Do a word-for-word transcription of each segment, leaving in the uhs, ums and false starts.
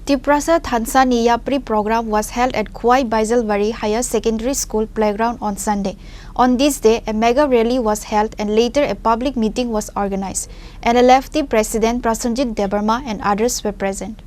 Tiprasa Thansa ni Yapri program was held at Khwai Baijalbari Higher Secondary School playground on Sunday. On this day, a mega rally was held and later a public meeting was organized. N L F T President Prasenjit Debbarma and others were present.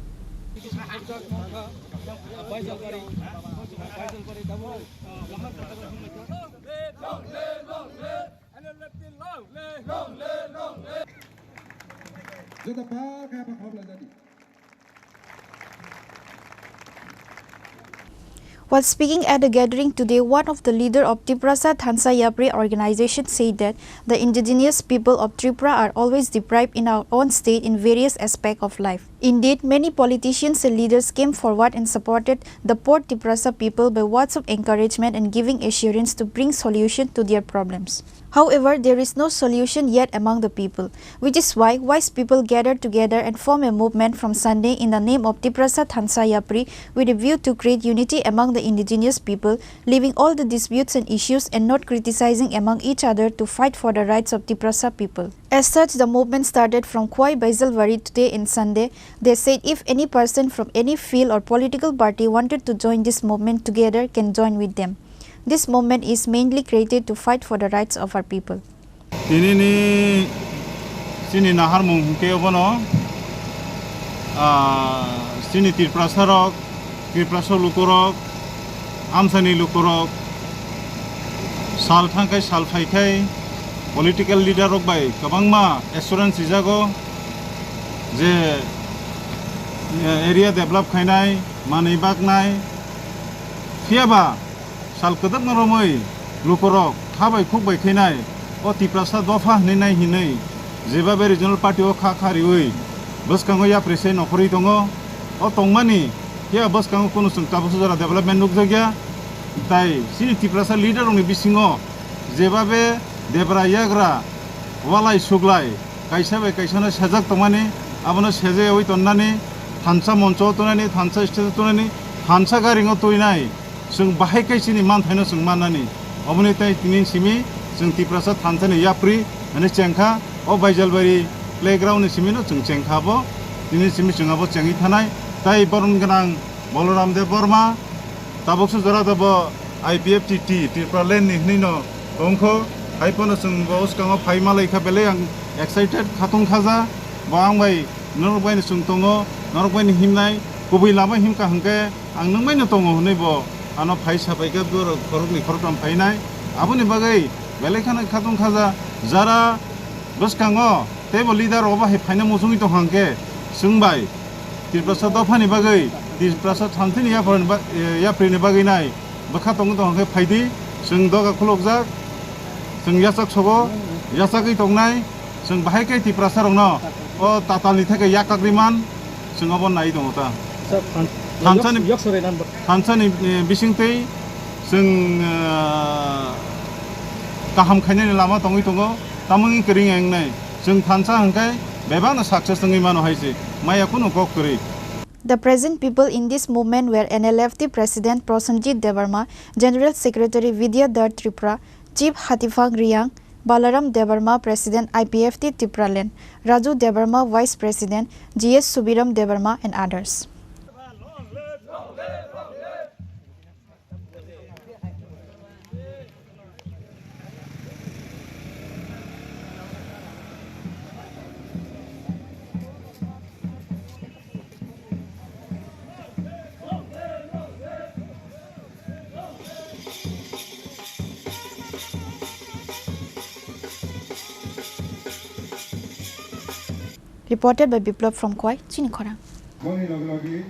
While speaking at a gathering today, one of the leader of Tiprasa Thansa Yapri organization said that the indigenous people of Tripura are always deprived in our own state in various aspects of life. Indeed, many politicians and leaders came forward and supported the poor Tiprasa people by words of encouragement and giving assurance to bring solution to their problems. However, there is no solution yet among the people, which is why wise people gathered together and form a movement from Sunday in the name of Tiprasa Thansa Yapri with a view to create unity among the indigenous people, leaving all the disputes and issues and not criticizing among each other to fight for the rights of Tiprasa people. As such, the movement started from Khwai Baijalbari today in Sunday. They said if any person from any field or political party wanted to join this movement together can join with them. This movement is mainly created to fight for the rights of our people. Tinini chini naharmung hwnkhe obono, ah, chini Tiprasa rok, Tiprasa lukurok, amchaini lukurok sal thangkhai sal phaikhai political leader rok bai kwbangma assurance rijago je, eh, area develop khainai, manwi baknai, phiyaba sal kwdwkma romwi lukurok kha bai khuk bai khainai o Tiprasa dopha hwnwi nai hinwi jebabe regional party o kha kha riwi bwskango yapri se nokhorwi tongo. O tongmani phiya bwskango kunu chwng tabuksa jora development nukjakya. Tai chini Tiprasa leader rokni bisingo jebabe debra yagra walai suglai kaisa bai kaisano sejak tongmani, abono sejeyawi tonnani, thansa moncho tonani, thansa stage tonani, thansa garingo tuinai, chwng bahai khe chini manthaino chwng mannani. Oboni tai tini simi chwng Tiprasa thansani yapri hwnwi chengkha, o Baijalbari playground ni simino chwng chengkha bo, tini simi chwng abo chengwi thanai. Tai borom gwnang Balaram Debbarma, tabuksa jora da bo I P F T T, Tripura land ni hwnwi no tongkho, hai phano chwng bo bwskango phai malai kha, belai ang excited, khatung khaja, bo ang bai norok bai no chwng tongo, norok bai no himnai, kubui lama himkha hwnkhe, ang nwng bai no tongo hwnwi bo ano phai sapai khe borok khoroknwi khoroktham phainai. Aboni bagwi belai kheno khatung khaja, jara bwskango teibo leader rok bo hai phaina muchungwi tongkha hwnkhe chwng bai Tiprasa dophani bagwi, Tiprasa thansini yaphorni ba-, eh, yaprini bagwi nai bwkha tongwi tongkha hwnkhe phaidi, chwng doga khulukjak, chwng yachak sogo, yachagwi tongnai. Chwng bahai khe Tiprasa rokno o tatalni theke yak kagri man, chwng obo nai tongo ta. Sir, than-, Thansani, yok, yok sore nan bo. Thansani, eh, bisingtwi chwng, eh, kaham khainani lama tongwi tongo, tamungni kwrwng wngnai. Chwng thansa hwnkhe bebakno success wngwi mano hai se, maya kunu kok kwrwi. The present people in this movement were N L F T President Prosenjit Debbarma, General Secretary Vidya Dhar Tripura, Chief Hatiphang Riang, Balaram Debbarma, President I P F T Tipraland, Raju Debbarma, Vice President, G S Subiram Debbarma, and others. Reported by Biplab from Khwai, Chini Khorang. Boni logi logi